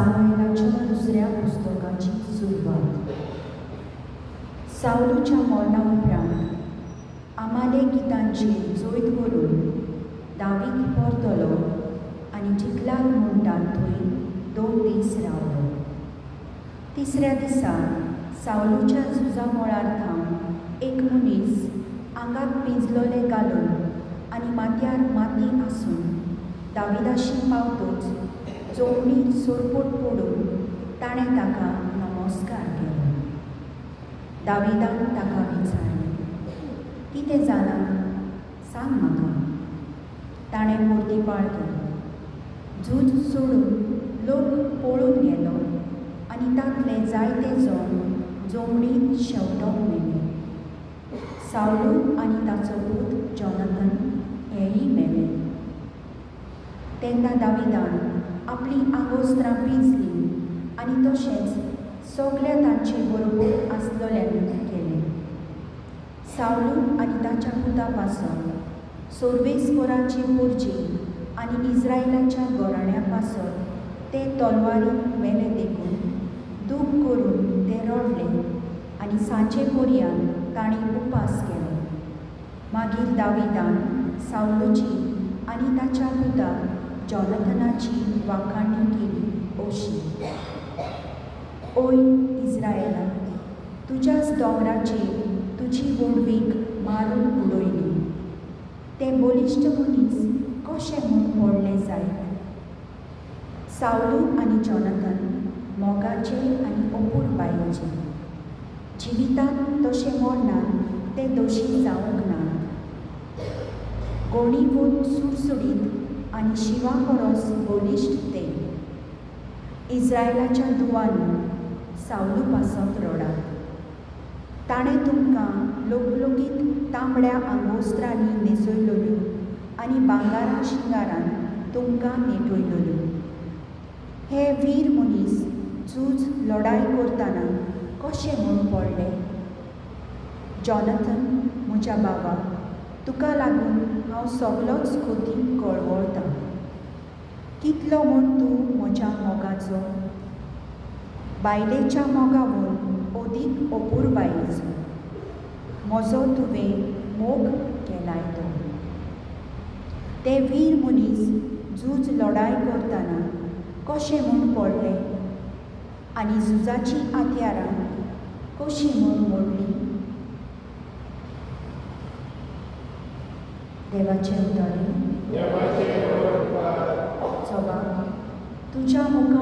सामुएलाच्या दुसऱ्या पुस्तकाची सुरवात. सावलूच्या मरणा उपरांत आमालेकितांचेर जैत व्हरून दावीद परतलो आनी जिकलाग म्हणटात थंय 2 दीस रावलो. तिसऱ्या दिसा सावलूच्या झुजा मळार थावन एक मनीस आंगाक पिंजलोले घालून आनी माथ्यार माती आसून दाविदाशी पावतोच जोवणीर सोरपोट पडून ताणें ताका नमस्कार केलो. दाविदान ताका विचारलें, कितें जालां सांग म्हाका. ताणें मोर्तीपाळ केलो. झूज सोडून लोक पळून गेलो आनी तांतले जायते जण जोमणीत शेंवटोंक मेले. सावलू आनी ताचो पूत जॉनाथन हेय मेले. तेन्ना दाविदान आपली आंगोस्त्रां पिंजली आनी तशेंच सगल्या तांचे बरोबर आसलोल्यांनी केलें. सावलू आनी ताच्या पुता पासत सोर्वेस्पोराचे पोरजे आनी इस्रायलाच्या घराण्या पासत ते तलवारीन मेले देखून दूख करून ते रडले आनी सांजे पर्यंत तांणी उपास केलो. मागीर दाविदान सावलूची आनी ताच्या पुता जॉनाथनाची वाखाणी केली अशी, ओय इस्रायला, तुज्याच दोंगराचेर तुजी व्हडवीक मारून उडयली. ते बलिश्ट मनीस कशे म्हूण पडले जायत. सावलू आनी जॉनाथन मोगाचे आनी अपुरबायेचे, जिवितांत तशें मरणान ते दोशी जावंक नात. गोणीवून सुडसुडीत आनी शिवा परस बलिश्ट ते. इस्रायलाच्या दुवान सावलू पासत रडात. ताणें तुमकां लोकलोकीत तांबड्या आंगोस्त्रांनी न्हेसयलोल्यो आनी भांगरा शिंगारान तुमकां नेटयलोल्यो. हे वीर मनीस झूज लढाय करतना कशे म्हूण पडले. जॉनाथन म्हज्या बाबा, तुका लागून हांव सगलोच खोतीन कळवळटां. कितलो म्हूण तूं म्हज्या मोगाचो, बायलेच्या मोगावून अदीक अपुरबायेचो. म्हजो तुवें मोग केलाय तो. ते वीर मनीस झूज लढाय करतना कशे म्हूण पडले आनी झुजाचीं हत्यारां कशीं म्हूण मोडलीं. देवाचें उतर. सभा तुज्या मुखार.